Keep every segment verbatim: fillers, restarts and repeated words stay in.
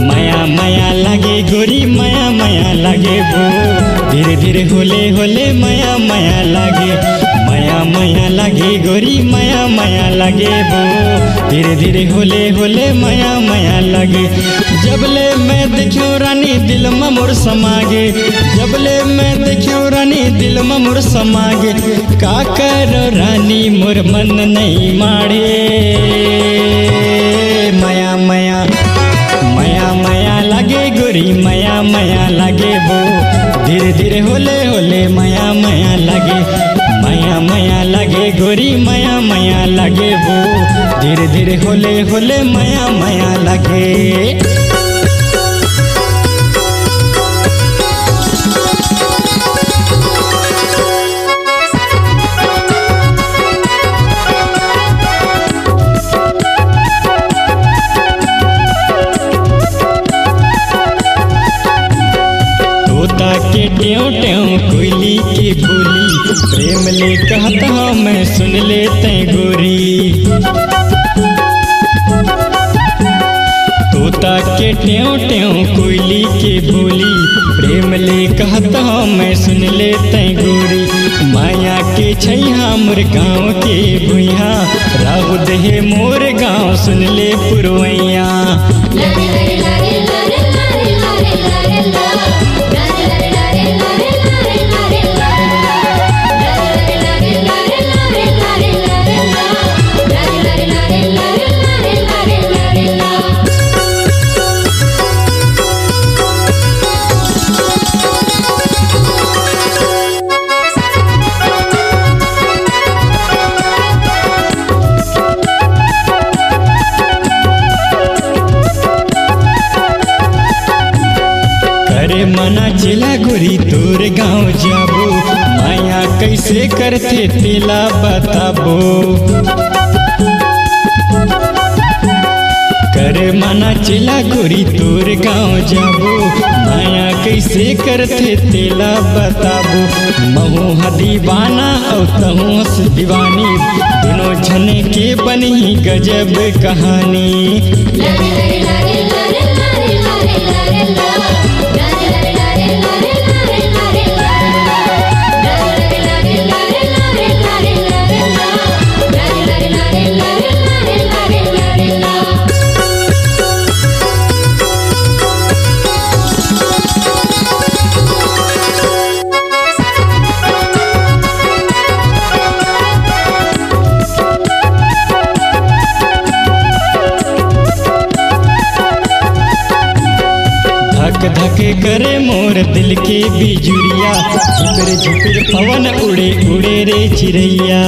मया मया लागे गोरी, मया मया लागे वो, धीरे धीरे होले होले मया मया लागे। मया मया लागे गोरी, मया मया लागे वो, धीरे धीरे होले होले मया मया लागे। जबले मैं देखियो रानी दिल में मोर समागे, जबले मैं देखियो रानी दिल में मोर समागे, का करो रानी मोर मन नहीं माड़े। मया मया मया मया लागे गोरी, मया मया लागे वो, धीरे धीरे होले होले मया मया लागे। मया मया लागे गोरी, मया मया लागे वो, धीरे धीरे होले होले मया मया लागे। तोता के टेव टेव कोयली के बोली, प्रेम ले कहत हँव मैं सुन ले तैं गोरी। तोता के टेव टेव कोयली के बोली, प्रेम ले कहत हँव मैं सुन ले तैं गोरी। मया के छैहा मोर गाँव के भुइहा, राहु देहे मोर गाँव सुन ले पुरवैया। करे मना चेला गोरी तोर गाँव जाबो, मया कैसे करथे तेला बताबो। करे मना चेला गोरी तोर गाँव जाबो, मया कैसे करथे तेला बताबो। महू ह दीवाना अउ तहूँ हस दीवानी, दुनों झने के बनही गजब कहानी। धक धक करे मोर दिल के बिजुरिया, झिपिर झिपिर पवन उड़े उड़े रे चिरैया।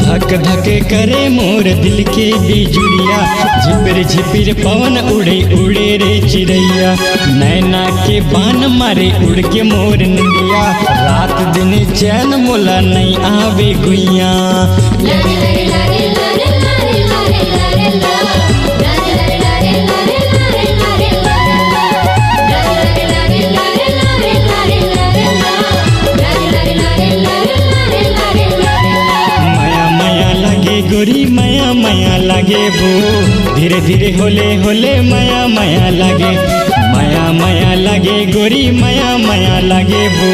धक धक करे मोर दिल के बिजुरिया, झिपिर झिपिर पवन उड़े उड़े रे चिरैया। नैना के बान मारे उड़ के मोर निंदिया, रात दिन चैन मोला नइ आवे गुइया। मया मया लागे गोरी, मया मया लागे वो, धीरे धीरे होले होले मया मया लागे। मया मया लागे गोरी, मया मया लागे वो,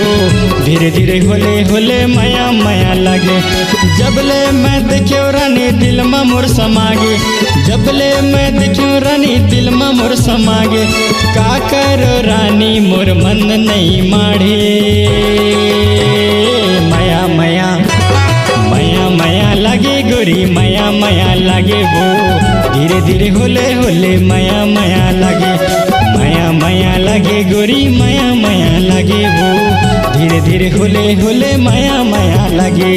धीरे धीरे होले होले मया मया लागे। जबले मैं देखेव रानी दिल मा मोर समागे, जबले मैं देखेव रानी दिल मा मोर समागे, का करो रानी मोर मन नइ माढ़े। मया मया मया मया लागे गोरी, मया मया लागे वो, धीरे धीरे होले होले मया मया लागे। मया मया लागे ए गोरी माया माया लागे हो, धीरे धीरे होले होले माया माया लागे।